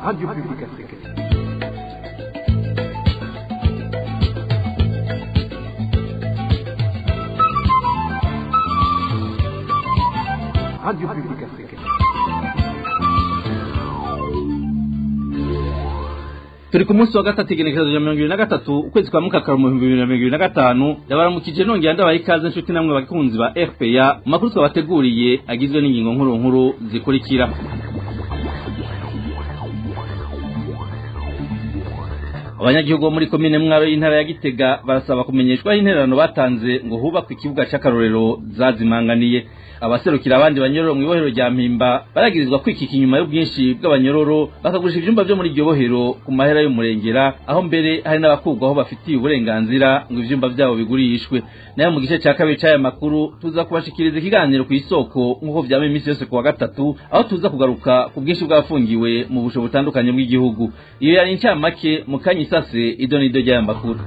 Radio Publique Africaine. Radio Publique Africaine. Turi ku munsi wa gatatu, igenekerezo rya 2023, ukwezi kwa mukakaro mu 2025. Ndabaramukije, nongera ndabaha ikaze, inshuti namwe bakunzi ba RPA, mu makuru twabateguriye agizwe n'ingingo nkuru nkuru zikurikira. Abanyagihugu bo muri komine Mwaro y'intara ya Gitega barasaba kumenyeshwa intererano batanze ngo hubakwe ikibuga c'akarorero zazimanganiye. Abaserukira abandi banyororo mu ibohero rya Mpimba baragirizwa kwikika inyuma y'ubwinshi bw'abanyororo, bakagurisha ivyumba vyo muri iryo bohero ku mahera y'umurengera, aho mbere hari n'abakurwaho bafitiye uburenganzira ngo ivyumba vyabo bigurishwe. Nayo mu gice ca kabiri c'aya makuru tuza kubashikiriza ikiganiro ku isoko, nk'uko vyama iminsi yose kuwa gatatu, aho tuza kugaruka ku bwinshi bw'abafungiwe mu busho butandukanye bw'igihugu. Iyo yari incamake. Mu kanya isase, ido n'ido ry'aya makuru.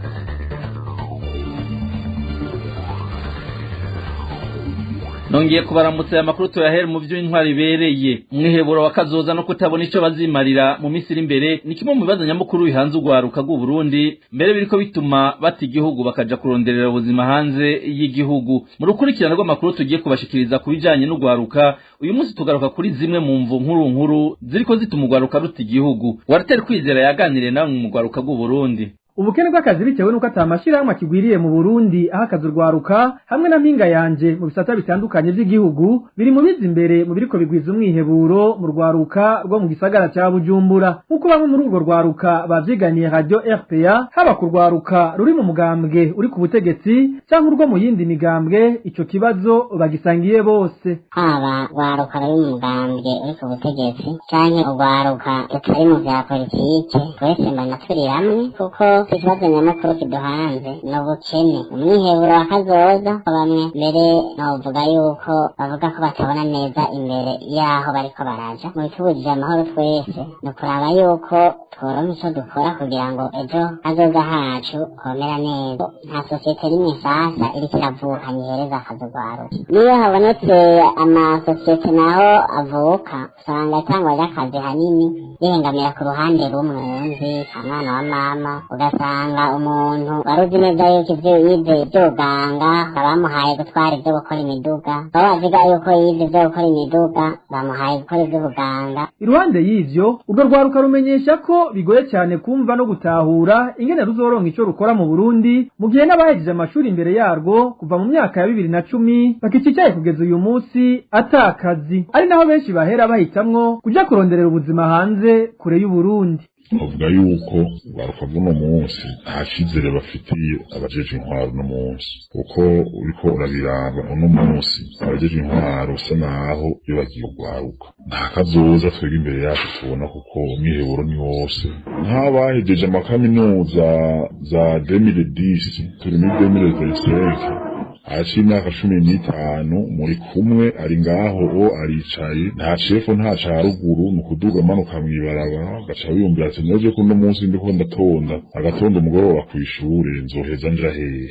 Nongeye kubaramutsa. Aya makuru tuyahera mu vy'intwari ibereye. Umwiheburo wa kazoza no kutabona ico bazimarira mu minsi iri imbere ni kimwe mu bibazo nyamukuru bihanze urwaruka rw'u Burundi, mbere biriko bituma bata igihugu bakaja kuronderera ubuzima hanze y'igihugu. Mu rukurikirane rw'amakuru tugiye kubashikiriza ku bijanye n'urwaruka, uyu munsi tugaruka kuri zimwe mu mvu nkuru nkuru ziriko zituma urwaruka ruta igihugu. Walter Kwizera yaganiriye namwe mu rwaruka rw'u Burundi. Ubukene bw'akazi bitewe n'uko ata mashirahamwe akigwiriye mu Burundi aho akazi urwaruka, hamwe na mpinga yanje mu bisata bitandukanye vy'igihugu, biri mu biza imbere mu biriko bigwiza umwiheburo mu rwaruka rwo mu gisagara ca Bujumbura, nk'uko bamwe muri urwo rwaruka bavyiganiye Radio RPA. Haba ku rwaruka ruri mu mugambwe uri ku butegetsi canke urwo mu yindi migambwe, ico kibazo bagisangiye bose. Haba rwaruka ruri mu mugambwe uri ku butegetsi canke urwaruka rutari mu vya politike, twese mbona turi hamwe, kuko ikibazo nyamukuru kiduhanze ni ubukene, umwiheburo wa kazoza. Bamwe mbere novuga yuko bavuga ko batabona neza imbere yaho bariko baraja. Mu bitubujije amahoro twese ni ukuraba yuko tworonka ico dukora kugira ngo ejo hazoza hacu homera neza. Nta sosiyete rimwe nshasha iriko iravuka nyihereza akazi urwaruka. Niyo habonetse amasosiyete naho avuka, usanga itangwa ry'akazi hanini rihengamira ku ruhande rumwe, nzi kamwana wa mama, ugasanga umuntu wari uzi neza yuko ivyo yize ivy'ubuganga bamuhaye gutwara ivyo gukora imiduga, baba baziga yuko yize ivyo gukora imiduga bamuhaye gukora ivy'ubuganga. Iruhande y'ivyo, urwo rwaruka rumenyesha ko bigoye cyane kumva no gutahura ingene ruzoronka ico rukora mu Burundi, mu gihe n'abahejeje amashuri imbere yarwo kuva mu myaka ya 2010 bakicicaye kugeza uyu munsi ata kazi, ari naho benshi bahera bahitamwo kuja kuronderera ubuzima hanze kure y'u Burundi. Bavuga yuko urwaruka rw'uno munsi nta cizere bafitiye abajeje intwaro uno munsi, kuko uriko urabiraba uno munsi abajeje intwaro usa naho iyo bagiye urwaruka nta kazoza twebwe imbere yacu tubona, kuko umwiheburo ni wose. Nk'abahejeje amakaminuza za 2010, turi muri 2025, haciye imyaka 15 muri kumwe ari ngaho o aricaye, nta cefo nta ca ruguru, ni ukuduga amanuka mw'ibarabara, gaca wiyumvira ati: "Noje ko uno munsi ndiko ndatonda agatonda umugoroba kw'ishure, nzoheza nja hehe?"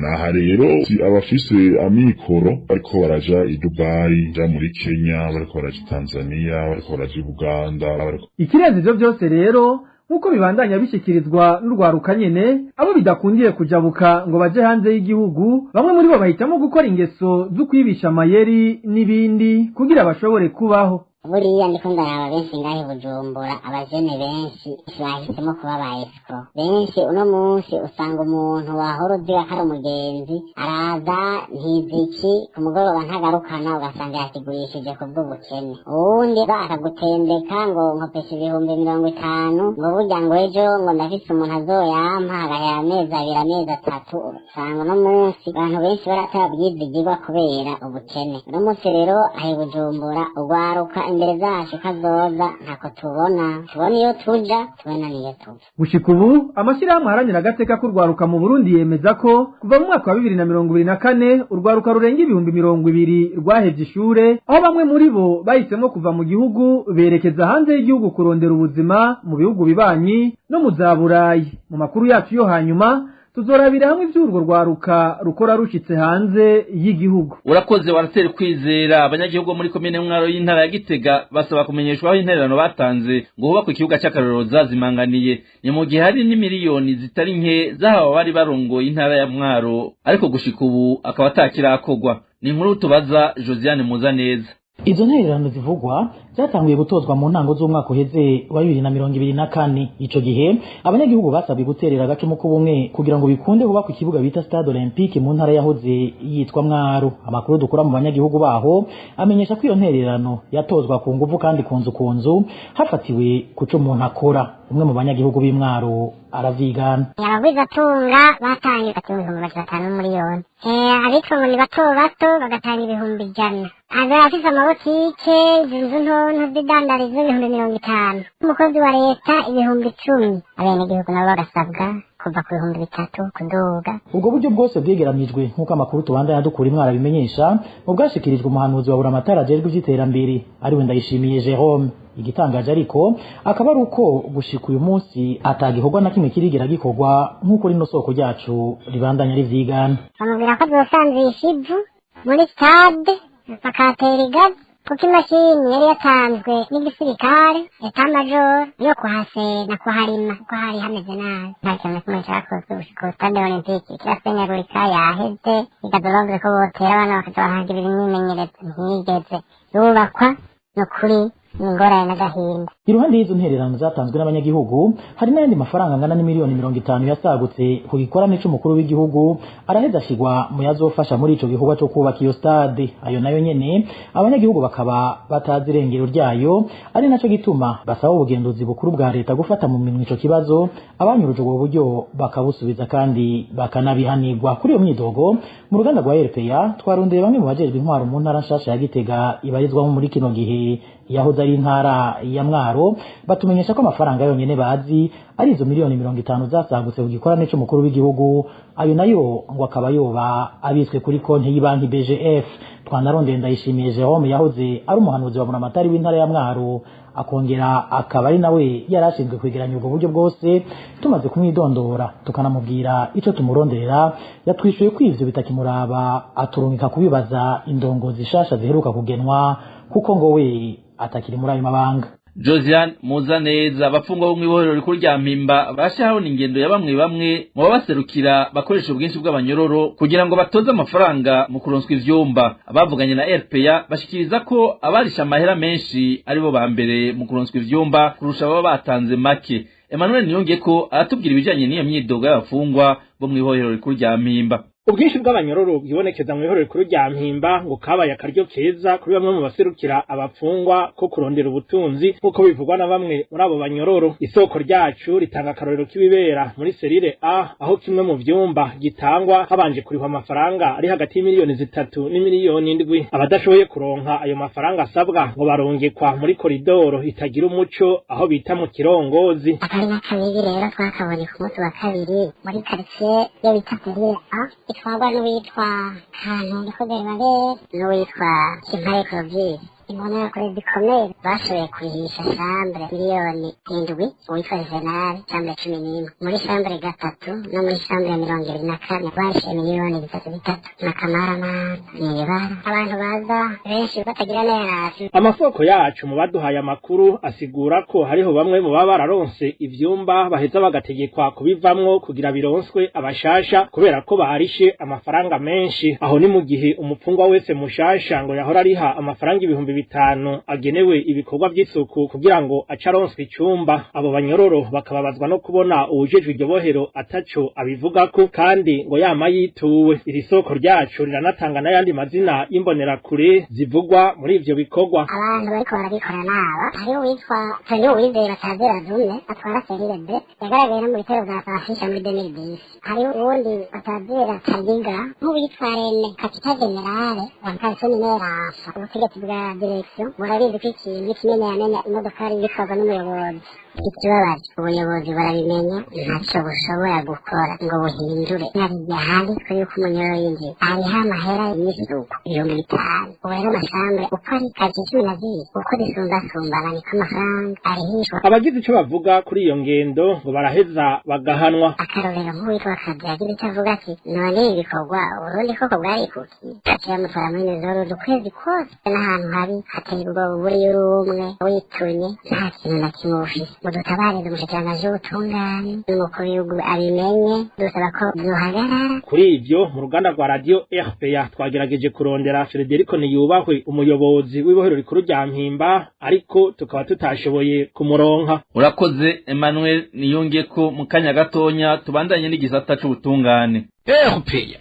Naha rero si abafise amikoro bariko baraja i Dubai, ja muri Kenya, bariko baraja i Tanzania, bariko baraja i Buganda, bariko Ikirenze ivyo vyose rero, nk'uko bibandanya bishikirizwa n'urwaruka nyene, abo bidakundiye kujabuka ngo baje hanze y'igihugu, bamwe muri bo bahitamo gukora ingeso zo kwibisha amayeri n'ibindi kugira bashobore kubaho. Buriya ndiko ndaraba benshi ngahe Bujumbura, abajene benshi bahisemo kuba ba escroc. Benshi uno munsi usanga umuntu wahora uzi ko ari umugenzi araza ntiziki ku mugoroba ntagarukana, ugasanga yakigurishije ku bw'ubukene. Uwundi akagutendeka ngo nkopesha 50,000, ngo burya ngo ejo ngo ndafise umuntu azoyampa, agahera amezi 2, amezi 3. Usanga uno munsi abantu benshi baratabwizigirwa kubera ubukene. Uno munsi rero ahe Bujumbura urwaruka imbere zacu kazoza ntako tubona, tubona iyo tuja, tubona niyo tuva. Gushika ubu, amashyirahamwe aharanira agateka k'urwaruka mu Burundi yemeza ko kuva mu mwaka wa 2024 urwaruka rurenga 20,000 rwahevye ishure, aho bamwe muri bo bahisemo kuva mu gihugu berekeza hanze y'igihugu kurondera ubuzima mu bihugu bibanyi no mu za Burayi. Mu makuru yacu yo hanyuma Tuzorabira hamwe ivy'urwo rwaruka rukora rushitse hanze y'igihugu. Urakoze Warateri Kwizera. Abanyagihugu muri komine Mwaro y'intara ya Gitega basaba kumenyeshwa aho intererano batanze ngo hubakwe ikibuga c'akarorero zazimanganiye. Ni mu gihe hari n'imiliyoni zitari nke zahawe abari barongoye intara ya Mwaro, ariko gushika ubu akaba atakirakorwa. Ni inkuru tubaza Josiane Muzaneza. Izo ntererano zivugwa zatanguye gutozwa mu ntango z'umwaka uheze wa 2024. Ico gihe abanyagihugu basabwe guterera agacumu k'ubumwe kugira ngo bikunde hubakwe ikibuga bita Stade Olympique mu ntara yahoze yitwa Mwaro. Amakuru dukura mu banyagihugu baho amenyesha ko iyo ntererano yatozwa ku nguvu kandi ku nzu ku nzu, hafatiwe kuco umuntu akora. Umwe mu banyagihugu b'Imwaro aravyigana. Abagwizatunga batangiye 500,000 miliyoni, abitwa ngo ni bato bato bagatanga 100,000, abafise amabotike, inzu ntonto z'idandarizo 50,000, umukozi wa leta 10,000, abenegihugu nabo bagasabwa kuva ku 3,000 kuduga. Ubwo buryo bwose bwegeranijwe, nk'uko amakuru tubandanya dukura Imwaro abimenyesha, mu bwashikirijwe umuhanuzi wa Buramatari ajejwe ivy'iterambere, ariwe Ndayishimiye Jerome. Igitangaje ariko akaba ari uko gushika uyu munsi atagikorwa na kimwe kirigera gikorwa, nk'uko rino soko ryacu ribandanya rivyigana. Bamubwira ko azosanzisha ivu muri stade bakatera igazi, kuko imashini yari yatanzwe n'igisirikare etat-major yo kuhasena kuharima kuko hari hameze nabi. Nta kintu na kimwe cakozwe gushika ubu. Stade Olympique ikirasenyagurika, yaheze igazo. Bavuze ko botera abana bakaza bahagirira imyimenyerezo, ntiyigeze yubakwa. Ni ukuri ni ingorane n'agahinda. Iruhande y'izo ntererano zatanzwe n'abanyagihugu, hari n'ayandi mafaranga angana n'imiliyoni 50 yasagutse ku gikorane c'umukuru w'igihugu, araheza ashigwa mu yazofasha muri ico gikorwa co kubaka iyo stade. Ayo nayo nyene abanyagihugu bakaba batazi irengero ryayo, ari naco gituma basaba ubugenduzi bukuru bwa leta gufata mu minwe ico kibazo, abanyuruje ubwo buryo bakabusubiza kandi bakanabihanirwa. Kuri iyo myidogo, mu ruganda rwa RPA twarondeye bamwe mu bajejwe intwaro mu ntara nshasha ya Gitega ibarizwamo muri kino gihe yahoze ari intara ya Mwaro, batumenyesha ko amafaranga yonyene bazi ari izo miliyoni 50 zasagutse ku gikorane c'umukuru w'igihugu, ayo nayo ngo akaba yoba abitswe kuri konti y'ibanki BGF. Twanarondeye Ndayishimiye Jerome yahoze ari umuhanuzi wa Buramatari w'intara ya Mwaro, akongera akaba ari nawe yari ashinzwe kwegeranya ubwo buryo bwose. Tumaze kumwidondora tukanamubwira ico tumuronderera, yatwishuye ko ivyo bitakimuraba, aturungika kubibaza indongozi shasha ziheruka kugenwa, kuko ngo we atakiri muri ayo mabanga. Josiane Muzaneza. Abafungwa bo mw'ibohero rikuru rya Mpimba bashaho ingendo ya bamwe bamwe mu babaserukira bakoresha ubwinshi bw'abanyororo kugira ngo batoze amafaranga mu kuronswa ivyumba. Abavuganye na RPA bashikiriza ko abarisha amahera menshi aribo ba mbere mu kuronswa ivyumba kurusha ababa batanze make. Emmanuel Niyongeko aratubwira ibijanye n'iyo myidogo y'abafungwa bo mw'ibohero rikuru rya Mpimba. Ubwinshi bw'abanyororo bwibonekeza mu ihorero rikuru rya Mpimba ngo kabaye akaryo keza kuri bamwe mu baserukira abapfungwa ko kurondera ubutunzi, nk'uko bivugwa na bamwe muri abo banyororo. Isoko ryacu ritanga akarorero k'ibibera muri serire A, aho kimwe mu vyumba gitangwa habanje kurihwa amafaranga ari hagati y'imiliyoni 3 n'imiliyoni 7. Abadashoboye kuronka ayo mafaranga asabwa ngo barungikwa muri koridoro itagira umuco, aho bita mu kirongozi. Akari n'akabiri rero twakabonye ku munsi wa kabiri muri quartier yo bita serire A, itwarwa n'uwitwa Kantu Babere n'uwitwa Kimpaye Clovis. Imbonerakure zikomeye bashoboye kurihisha chambre 7 miliyoni uwitwa Juvenal, chambre 11, muri chambre 3 no muri chambre 24 barishe 3 miliyoni n'akamaramana. Ni ibara abantu baza benshi batagira n'erasi. Amasoko yacu mu baduhaye amakuru asigura ko hariho bamwe mu baba bararonse ivyumba baheza bagategekwa kubivamwo kugira bironswe abashasha, kubera ko barishe amafaranga menshi. Aho ni mu gihe umupfungwa wese mushasha ngo yahora ariha amafaranga 5,000 agenewe ibikorwa vy'isuku kugira ngo ace aronswe icumba. Abo banyororo bakababazwa no kubona uwujejwe iryo bohero ataco abivugako, kandi ngo yama yituwe. Iri soko ryacu riranatanga n'ayandi mazina y'imbonerakure zivugwa muri ivyo bikorwa. Abantu bariko barabikora naba hariho uwitwa Tony Uwizeye Batazira Zume, atwara serire B, yagaragaye no mu bitero vya Afisha muri 2010. Hariho uwundi Batazira Tayiga, nk'uwitwa Rene Kapita Generale wa Quartier Minerafa, ubutegetsi bwa direction murabizi ko ikintu kimenyamenya imodokari zitwarwa n'umuyobozi. Ikibabaje, ubuyobozi barabimenya, ntacyo bushobora gukora ngo buhindure. Narijya handitswe yuko umunyororo yinjiye hariho amahera y'isuku 5000. Ubu rero amashambure uko ari karitsiye 12, uko zisumbasumbana niko amafaranga arihishwa. Abagize ico bavuga kuri iyo ngendo ngo baraheza bagahanwa. Akarorero, nk'uwitwa Kazi yagize icyo avuga ati: "None ibi bikorwa, Uburundi koko bwarikukiye?" Aciye amutwara muri Nizoro ukwezi kose, n'ahantu habi hateye ubwoba, buriyo uri umwe witunye, nta kintu na kimwe ufise. Mudutabarize umushikiranganji w'ubutungane n'umukuru w'igihugu abimenye, dusaba ko vyohagarara. Kuri ivyo, mu ruganda rwa radio RPA twagerageje kurondera Frederico Niyubahwe, umuyobozi w'ibohero rikuru rya Mpimba, ariko tukaba tutashoboye kumuronka. Urakoze Emmanuel Niyonge. Ko mu kanya gatonya tubandanye n'igisata c'ubutungane. RPA.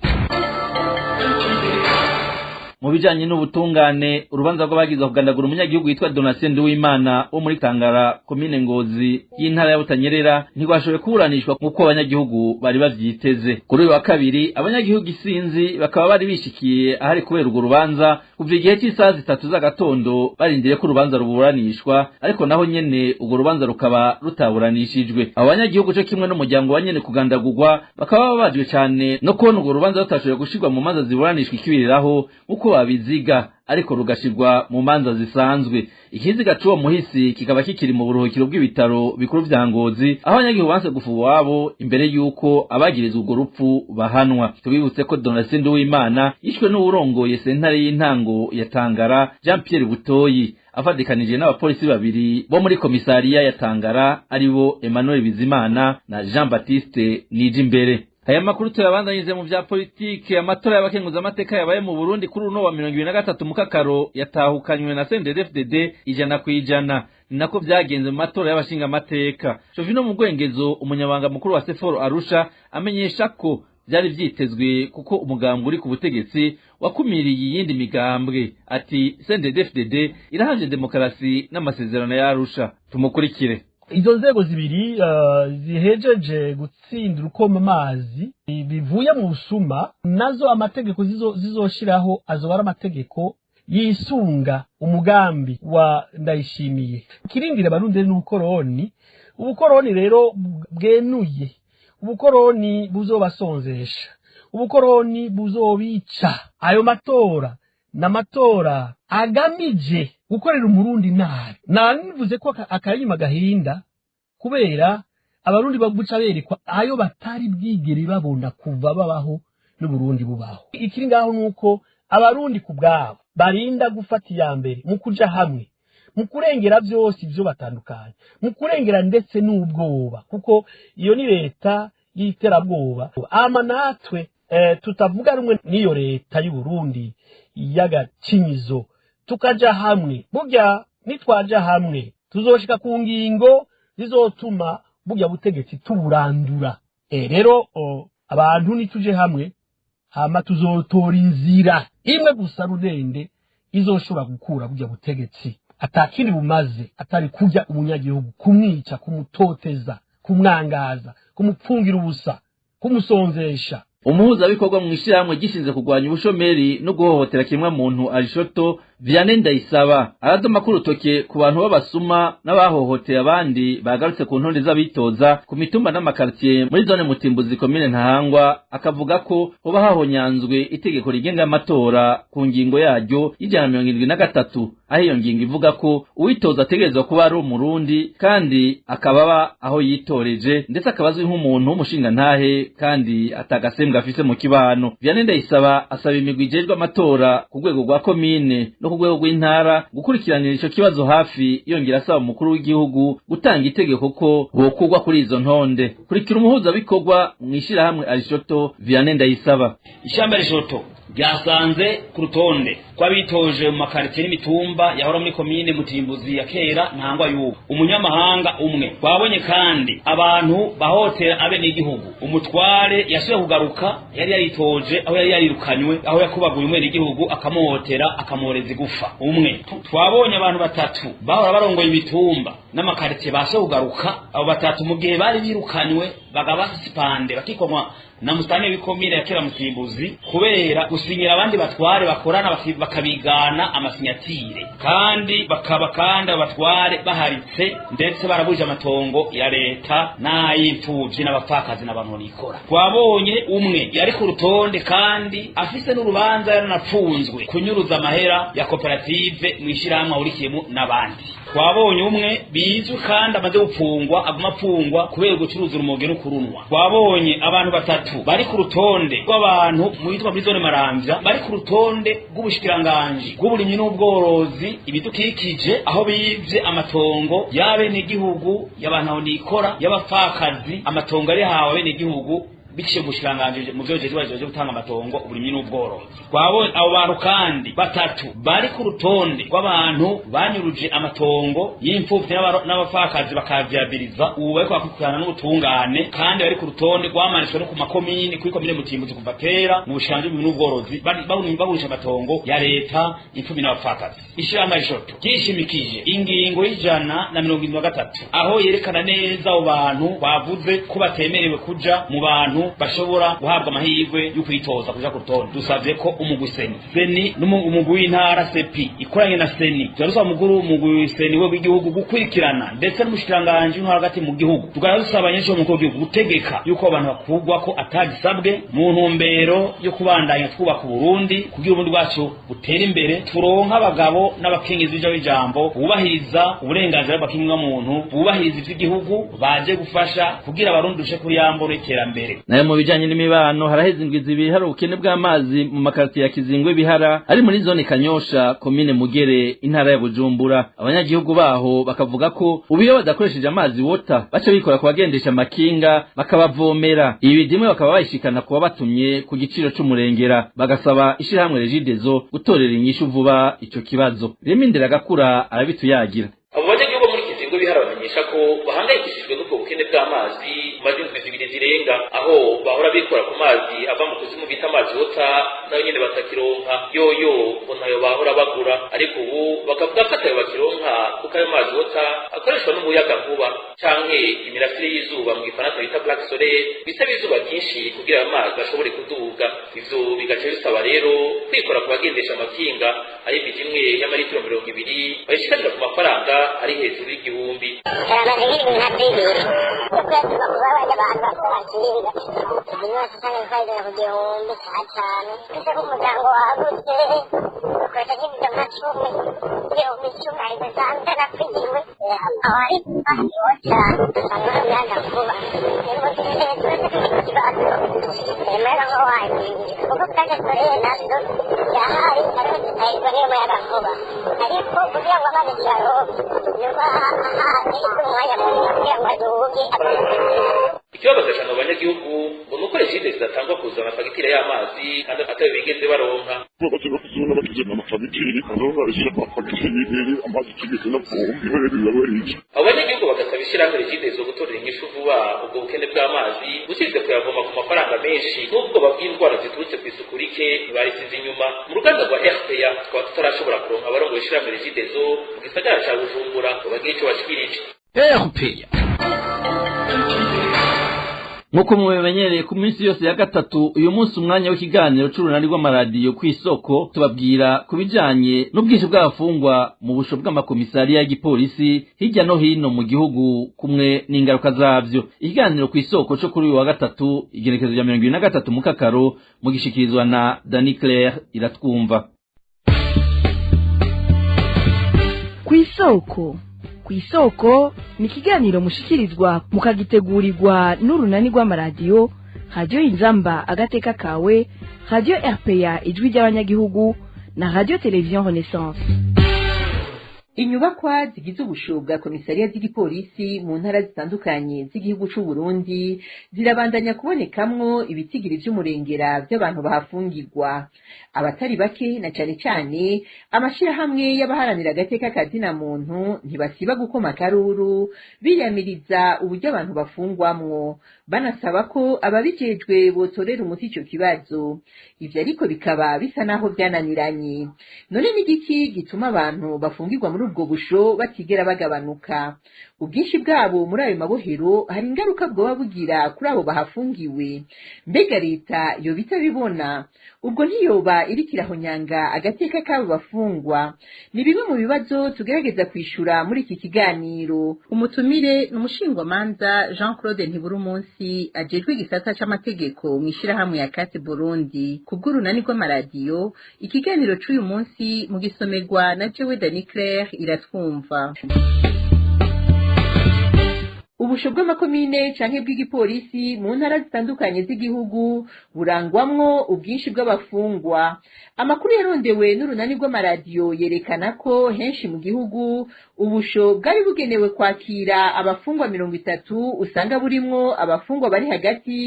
Mu bijanye n'ubutungane, urubanza rw'abagize kugandagura umunyagihugu witwa Donatien Nduwimana wo muri Tangara, komine Ngozi y'intara ya Butanyerera, ntirwashoboye kuburanishwa nk'uko abanyagihugu bari bavyiteze. Kuri uyu wa kabiri, abanyagihugu isinzi bakaba bari bishikiye ahari kubera urwo rubanza kuva igihe cy'isaha 3 z'agatondo, barindiriye ko urubanza ruburanishwa, ariko naho nyene urwo rubanza rukaba rutaburanishijwe. Abo banyagihugu co kimwe n'umuryango wa nyene kugandagurwa bakaba bababajwe cane no kubona urwo rubanza rutashoboye gushirwa mu manza ziburanishwa ikibiriraho nk'uko babiziga, ariko rugashirwa mu manza zisanzwe. Ikiziga c'uwo muhisi kikaba kikiri mu buruhukiro bw'ibitaro bikuru vya Ngozi, aho abanyagihugu banse gufa iwabo imbere y'uko abagirizwa urwo rupfu bahanwa. Tubibutse ko Donatien Nduwimana yishwe n'uwurongoye sentare y'intango ya Tangara, Jean Pierre Butoyi, afatikanije n'abapolisi babiri bo muri komisariya ya Tangara, aribo Emmanuel Bizimana na Jean Baptiste Nijimbere. Aya makuru tuyabandanyije mu vya politike. Amatora y'abakenguza amateka yabaye mu Burundi kuri uno wa 23 Mukakaro yatahukanywe na CNDD-FDD 100%. Ni nako vyagenze mu matora y'abashinga amateka. Jovino Mugwengezo, umunyabanga mukuru wa Seforo Arusha, amenyesha ko vyari vyitezwe kuko umugambwe uri ku butegetsi wakumiriye iyindi migambwe. Ati CNDD-FDD irahanje demokarasi n'amasezerano ya Arusha. Tumukurikire. Izo nzego zibiri zihejeje gutsinda urukoma amazi bivuye mu busuma, nazo amategeko zizoshiraho azoba ari amategeko yisunga umugambi wa Ndayishimiye. Kirindira abarundi n'ubukoroni, ubukoroni rero bwenuye, ubukoroni buzobasonzesha, ubukoroni buzobica. Ayo matora n'amatora agamije gukorera umurundi nabi. Nanivuze ko akayima gahinda kubera abarundi baguca berekwa ayo batari bwigere babona kuva babaho n'Uburundi bubaho. Ikiri ngaho nuko abarundi ku bwabo barinda gufata iya mbere mu kuja hamwe, mu kurengera byose ibyo batandukanye, mu kurengera ndetse n'ubwoba, kuko iyo ni leta y'iterabwoba. Ama natwe tutavuga rumwe n'iyo leta y'u Burundi y'agacinyizo, tukaja hamwe. Burya nitwaja hamwe tuzoshika ku ngingo zizotuma burya butegetsi tuburandura. Rero abantu nituje hamwe, hama tuzotora inzira imwe gusa rudende izoshobora gukura burya butegetsi atakindi bumaze atari kurya umunyagihugu, kumwica, kumutoteza, kumwangaza, kumupfungira ubusa, kumusonzesha. Umuhuzabikorwa mu ishyirahamwe gishinzwe kurwanya ubushomeri no guhohotera kimwe muntu Arishoto, Vianney Ndayisaba, aradoma ko urutoke ku bantu b'abasuma n'abahohoteye abandi bagarutse ku ntonde z'abitoza ku mitumba n'amakartier muri zone Mutimbuzi, komine Ntahangwa, akavuga ko hoba hahonyanzwe itegeko rigenga amatora ku ngingo yaryo y'173, aho iyo ngingo ivuga ko uwitoza ategerezwa kuba ari umurundi kandi akaba aba aho yitoreje, ndetse akaba azwi nk'umuntu w'umushingantahe kandi atagasembwa afise mu kibano. Vianney Ndayisaba asaba imigwi ijejwe amatora ku rwego rwa komine no ku rwego rw'intara gukurikiranira ico kibazo hafi, yongera asaba umukuru w'igihugu gutanga itegeko ko bokurwa kuri izo ntonde. Kurikira umuhuzabikorwa mw'ishirahamwe Arishoto, Vianney Ndayisaba. Ishyamba Rishoto ryasanze ku rutonde kw'abitoje mu makaritsiye n'imitumba yahora muri komine Mutimbuzi ya kera Ntangwa y'ubu umunyamahanga umwe. Twabonye kandi abantu bahotera abenegihugu. Umutware yasubiye kugaruka yari yaritoje aho yari yarirukanywe, aho yakubaguye umwenegihugu akamuhotera akamworeza igufa umwe. Twabonye abantu batatu bahora barongoye imitumba n'amakaritsiye basubiye kugaruka, abo batatu mu gihe bari birukanywe Bagaba suspende bakikomwa na mustani w'ikomine ya kera Mutimbuzi kubera gusinyira abandi batware bakorana bakabigana amasinyatire, kandi bakaba kandi abatware baharitse ndetse barabuje amatongo ya leta n'ay'imfuvyi n'abapfakazi n'abantu nikora. Twabonye umwe yari ku rutonde kandi afise n'urubanza yaranapfunzwe kunyuruza amahera ya koperative mw'ishirahamwe ahurikiyemo n'abandi. Twabonye umwe bizwi kandi amaze gupfungwa aguma apfungwa kubera gucuruza urumogi no kurunwa. Twabonye abantu batatu bari ku rutonde rw'abantu mu bitwa muri zone Maramvya bari ku rutonde rw'ubushikiranganji bw'uburimyi n'ubworozi ibidukikije, aho bivye amatongo y'abenegihugu y'abantu aho nikora y'abapfakazi, amatongo ari hawe abenegihugu biciye mu bushikiranganji mu vyo jeje gutanga amatongo uburimyi n'ubworozi. Twabonye abo bantu kandi batatu bari ku rutonde rw'abantu banyuruje amatongo y'imfuvyi n'abapfakazi bakavyabiriza, ubu bariko bakurikirana n'ubutungane kandi bari ku rutonde rwamanitswe no ku makomine kuri komine Mutimbuzi kuva kera mu bushikiranganji bw'uburimyi n'ubworozi bagurisha amatongo ya leta imfuvyi n'abapfakazi. Ishirahamwe Joto ryishimikije ingingo y'173 aho yerekana neza abo bantu bavuze ko batemerewe kuja mu bantu bashobora guhabwa amahirwe yo kwitoza kuja ku rutonde. Dusavye ko umugwi seni n'umugwi w'intara sepi ikoranye na seni turasaba umuguru umugwi seni we w'igihugu gukurikirana ndetse n'umushikiranganji w'intwaro hagati mu gihugu. Tukaba dusaba nyinshi umukuru w'igihugu gutegeka yuko abantu bakugwa ko atagisabwe mu ntumbero yo kubandanya twubaka Uburundi kugira uburundi bwacu butere imbere, turonka abagabo n'abakenyezi b'ijambo bubahiriza uburenganzira bw'ikiremwamuntu, bubahiriza ivy'igihugu, baje gufasha kugira abarundi dushe kuri yambo y'iterambere. Nayo mu bijanye n'imibano haraheze indwi zibiri hari ubukene bw'amazi mu makartier ya Kizingwe Bihara ari muri zone Kanyosha komine Mugere intara ya Bujumbura. Abanyagihugu baho bakavuga ko ubu iyo badakoresheje amazi wota baca bikora kubagendesha amakinga bakabavomera, ibi dimwe bakaba bayishikana kuba batumye ku giciro c'umurengera, bagasaba ishirahamwe Regideso gutorera inyishu vuba ico kibazo. Remindira gakura arabituyagira. Abo banyagihugu muri Kizingwe Bihara bamenyesha ko bahangayikishijwe n'ubwo bukene bw'amazi maze indwi zibiri zirenga, aho bahora bikora ku mazi ava mu kuzimu bita amazi wota nayo nyene batakironka, yoyo ngo ntayo bahora bagura, ariko ubu bakavuga ko atayo bakironka kuko ayo mazi wota akoreshwa n'umuyagankuba canke imirasire y'izuba mu gifaransa bita plaque solaire, bisaba izuba ryinshi kugira ayo mazi ashobore kuduga. Ivyo bigaca bisaba rero kwikora ku bagendesha amakinga aho imiti imwe y'amaritiro 20 bayishikanira ku mafaranga ari hejuru y'igihumbi. Ikibabaza cyane abo banyagihugu ngo nuko Regide zidatangwa kuzana fagitire y'amazi kandi atayo bigeze baronka. Abo banyagihugu bagasaba ishirahamwe Regide zo gutorera inyishu vuba ubwo bukene bw'amazi, usibye kuyavoma ku mafaranga menshi n'ubwoba bw'indwara ziturutse ku isuku rike ntibarisize inyuma. Mu ruganda rwa RPA tukaba tutarashobora kuronka abarongoye ishirahamwe Regideso mu gisagara ca Bujumbura ngo bagire ico bashikirije. RPA Nkuko mubimenyereye ku minsi yose ya gatatu, uyu munsi umwanya w'ikiganiro c'urunani rw'amaradiyo kw'isoko tubabwira ku bijanye n'ubwinshi bw'abafungwa mu busho bw'amakomisariya y'igipolisi hirya no hino mu gihugu kumwe n'ingaruka zavyo. Ikiganiro kw'isoko co kuri uyu wa gatatu igenekerezo rya 23 Mukakaro mugishikirizwa na Dani Claire Iratwumva. Kw'isoko Kw'isoko ni ikiganiro mushikirizwa mukagitegurirwa n'urunani rw'amaradiyo Radio Inzamba agateka kawe, Radio RPA ijwi ry'abanyagihugu na Radio Television Renaissance. Inyubakwa zigize ubusho bwa komisariya z'igipolisi mu ntara zitandukanye z'igihugu c'u Burundi zirabandanya kubonekamwo ibitigiri vy'umurengera vy'abantu bahafungirwa. Abatari bake na cane cane amashirahamwe y'abaharanira agateka ka zina muntu ntibasiba gukoma akaruru biyamiriza uburyo abantu bafungwamwo, banasaba ko ababijejwe botorera umuti ico kibazo. Ivyo ariko bikaba bisa naho vyananiranye. None ni igiki gituma abantu bafungirwa muri muri ubwo busho batigera bagabanuka. Ubwinshi bwabo muri ayo mabohero hari ingaruka bwoba bugira kuri abo bahafungiwe. Mbega leta yoba itabibona? Ubwo ntiyoba iriko irahonyanga agateka k'abo bafungwa? Ni bimwe mu bibazo tugerageza kwishura muri iki kiganiro. Umutumire ni umushingwamanza Jean Claude Ntiburumunsi, ajejwe igisata c'amategeko mw'ishirahamwe ya Kate Burundi. Kubw'urunani rw'amaradiyo, ikiganiro c'uyu munsi mugisomerwa na jewe Dani Claire Iratwumva. Ubusho bw'amakomine canke bw'igipolisi mu ntara zitandukanye z'igihugu burangwamwo ubwinshi bw'abafungwa. Amakuru yarondewe n'urunani rw'amaradiyo yerekana ko henshi mu gihugu ubusho bwari bugenewe kwakira abafungwa 30 usanga burimwo abafungwa bari hagati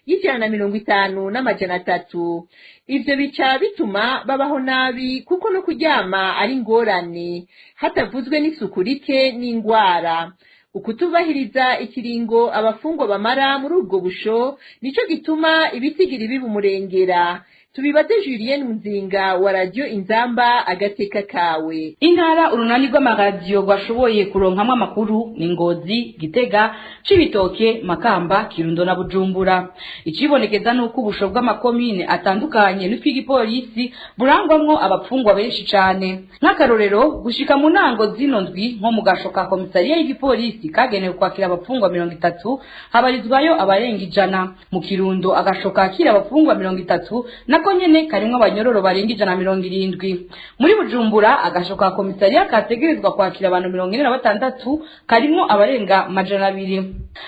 y'150 n'300. Ivyo bica bituma babaho nabi, kuko no kuryama ari ingorane, hatavuzwe n'isuku rike n'ingwara. Ukutubahiriza ikiringo abafungwa bamara muri ubwo busho nico gituma ibitigiri biba umurengera. Tubibaze Julien Muzinga wa Radio Inzamba agateka kawe. Intara urunani rw'amaradiyo rwashoboye kuronkamwo amakuru ni Ngozi, Gitega, Cibitoke, Makamba, Kirundo na Bujumbura. Icibonekeza nuko ubusho bw'amakomine atandukanye n'utw'igipolisi burangwamwo abapfungwa benshi cane. Nk'akarorero, gushika mu ntango zino ndwi nko mu gasho ka komisariya y'igipolisi kagenewe kwakira abapfungwa 30 habarizwayo abarenga 100. Mu Kirundo agasho kakira abapfungwa 30 nako nyene karimwo abanyororo barenga 170. Muri Bujumbura agasho ka komisariya kategerezwa kwakira abantu 46 karimwo abarenga 200.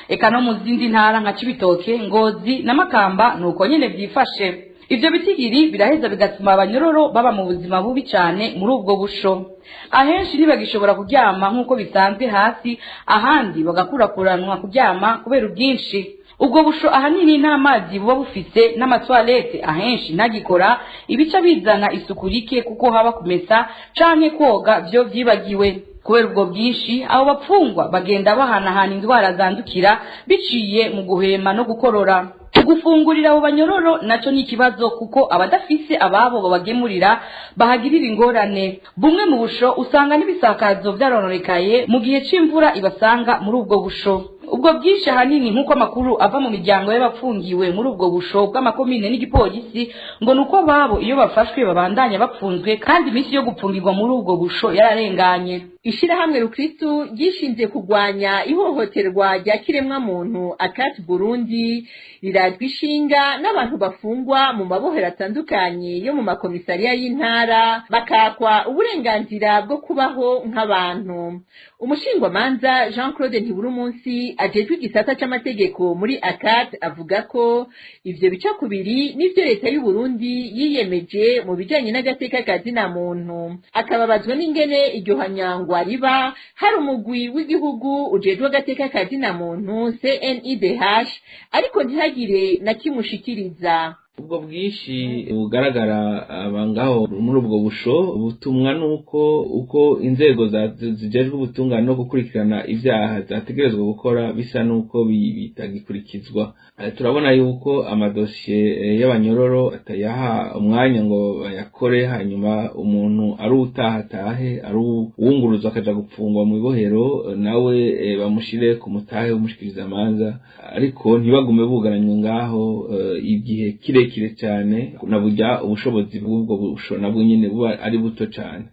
Eka no mu zindi ntara nka Cibitoke, Ngozi na Makamba nuko nyene vyifashe. Ivyo bitigiri biraheza bigatuma abanyororo baba mu buzima bubi cane muri ubwo busho. Ahenshi ntibagishobora kuryama nk'uko bisanzwe hasi, ahandi bagakurakuranwa kuryama kubera ubwinshi. Ubwo busho ahanini nta mazi buba bufise n'amatwalete ahenshi ntagikora, ibica bizana isuku rike kuko haba kumesa canke koga vyo vyibagiwe. Kubera ubwo bwinshi abo bapfungwa bagenda bahanahana indwara zandukira biciye mu guhema no gukorora. Gufungurira abo banyororo naco ni ikibazo, kuko abadafise ababo babagemurira bahagirira ingorane. Bumwe mu busho usanga n'ibisakazo vyarononekaye mu gihe c'imvura ibasanga muri ubwo busho. Ubwo bwinshi ahanini nk'uko amakuru ava mu miryango y'abapfungiwe muri ubwo busho bw'amakomine n'igipolisi ngo nuko babo iyo bafashwe babandanya bapfunzwe, kandi iminsi yo gupfungirwa muri ubwo busho yararenganye. Ishirahamwe Rukristu ryishinze kurwanya ihohoterwa rya kiremwamuntu Akat Burundi rirajwe ishinga n'abantu bafungwa mu mabohero atandukanye yo mu makomisariya y'intara, bakakwa uburenganzira bwo kubaho nk'abantu. Umushingwamanza Jean Claude Ntiburumunsi ajejwe igisata c'amategeko muri Akat avuga ko ivyo bica kubiri n'ivyo leta y'u Burundi yiyemeje mu bijanye n'agateka ka zina muntu. Akababazwa n'ingene iryo hanyangwa riba hari umugwi w'igihugu ujejwe agateka ka zina muntu CNIDH, ariko ntihagire na kimushikiriza. Ubwo bwinshi bugaragara abangaho muri ubwo busho butumwa nuko uko inzego zijejwe ubutungane no gukurikirana ivyaha zategerezwa gukora bisa nuko bitagikurikizwa. Turabona yuko amadosiye y'abanyororo atayaha umwanya ngo bayakore, hanyuma umuntu ari utahatahe ari uwunguruza akaja gupfungwa mu ibohero nawe bamushire ku mutahe w'umushikiriza amanza, ariko ntibagume bugaranywe ngaho igihe kirekire cyane, na burya ubushobozi bw'ubwo busho nabwo nyene buba ari buto cyane.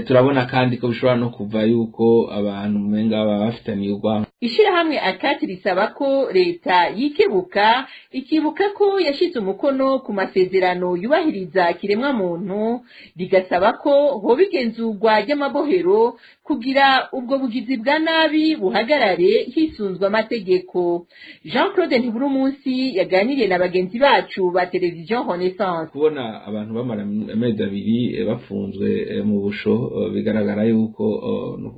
Turabona kandi ko bishobora no kuva yuko abantu umenga baba bafitaniye urwango. Ishirahamwe Akati risaba ko leta yikebuka, ikibuka ko yashize umukono ku masezerano yubahiriza kiremwa muntu, rigasaba ko hoba igenzurwa ry'amabohero kugira ubwo bugizi bwa nabi buhagarare hisunzwe amategeko. Jean Claude Ntiburumunsi yaganiriye na bagenzi bacu ba Television Renaissance. Kubona abantu bamara amezi 2 bafunzwe mu busho bigaragara yuko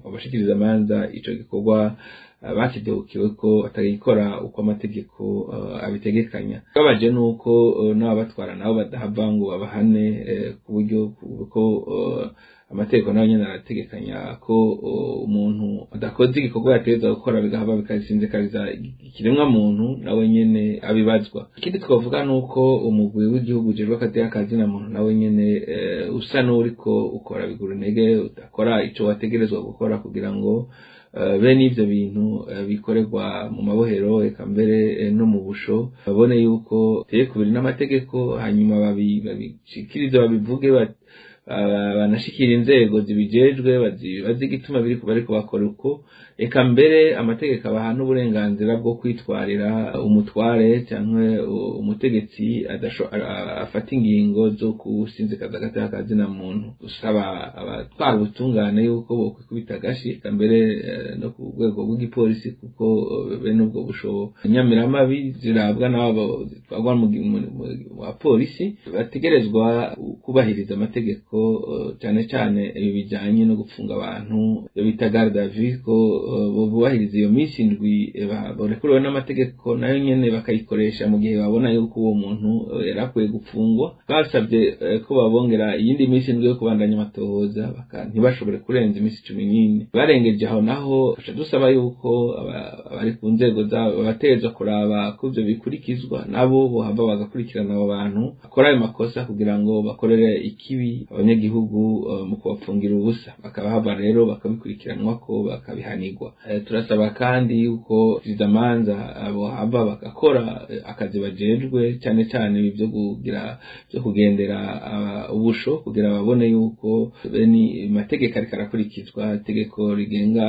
abashikiriza amanza ico gikorwa bakidehukiwe ko batagikora uko amategeko abitegekanya. Babaje nuko n'ababatwara nabo badahava ngo babahane ku buryo ko Amategeko nayo nyene arategekanya ko umuntu adakoze igikorwa yategerezwa gukora bigahava bikasinzikariza ikiremwa muntu, nawe nyene abibazwa. Ikindi twavuga nuko umugwi w'igihugu ujejwe agateka kazina muntu nawe nyene usa n'uriko ukora bigura intege, udakora ico wategerezwa gukora kugira ngo bene ivyo bintu bikorerwa mu mabohero, eka mbere no mu busho, babone yuko teye kubiri n'amategeko, hanyuma babishikirize, babivuge, banashikira inzego zibijejwe bazi igituma biriko bariko bakora uko. Eka mbere amategeko abaha n'uburenganzira bwo kwitwarira umutware cyangwa umutegetsi afata ingingo zo gusinzikaza agateka kazina muntu. Gusaba abatwara ubutungane yuko bokwikubita agashi, eka mbere no ku rwego rw'igipolisi, kuko bene ubwo busho nyamiramabi zirabwa n'abo zitwarwa mu bapolisi bategerezwa kubahiriza amategeko, cyane cyane ibi bijyanye no gufunga abantu bita garde à vue, ko bubahiriza iyo minsi 7 barekuriwe n'amategeko, nayo nyene bakayikoresha mu gihe babona yuko uwo muntu yari akwiye gupfungwa. Basabye ko babongera iyindi minsi 7 yo kubandanya amatohoza, ntibashobore kurenza iminsi 14. Barengeje aho naho dusaba yuko abari ku nzego zabo bategerezwa kuraba ko ivyo bikurikizwa, nabo bohava bagakurikirana abo bantu bakora ayo makosa kugira ngo bakorere ikibi abanyagihugu mu kubapfungira ubusa, bakabahava rero bakabikurikiranwa ko bakabihanirwa. Turasaba kandi yuko amanza bohava bagakora akazi bajejwe, cyane cyane ibyo kugira byo kugendera ubusho, kugira babone yuko bene amategeko ariko arakurikizwa, itegeko rigenga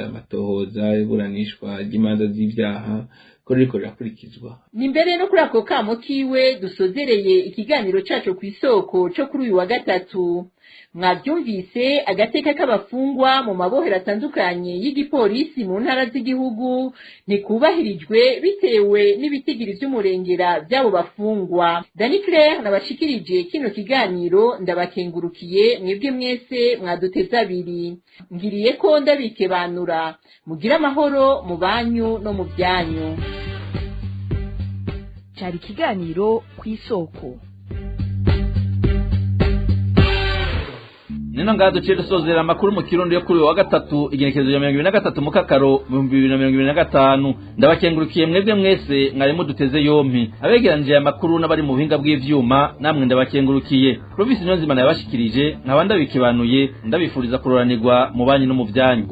amatohoza, iburanishwa ry'imanza z'ivyaha ko ririko rirakurikizwa. Ni mbere no kuri ako kamo kiwe dusozereye ikiganiro cacu ku isoko co kuri uyu wa gatatu. Mwavyumvise, agateka k'abafungwa mu mabohero atandukanye y'igipolisi mu ntara z'igihugu ntikubahirijwe bitewe n'ibitigiri vy'umurengera vy'abo bafungwa. Dani Claire nabashikirije kino kiganiro, ndabakengurukiye mwebwe mwese mwaduteze abiri. Ngiriye ko ndabikebanura, mugire amahoro mu banyu no mu byanyu. Cari ikiganiro ku isoko. Nino ngaha duciye dusozera amakuru mu Kirundi yo kuri uyu wa gatatu, igenekerezo rya 2023 mu Kakaro 2025. Ndabakengurukiye mwebwe mwese mwari muduteze yompi, abegeranije aya makuru n'abari mu buhinga bw'ivyuma, namwe ndabakengurukiye. Provinsi Niyonzima yabashikirije, nkaba ndabikibanuye, ndabifuriza kuroranirwa mu banyu no mu vyanyu.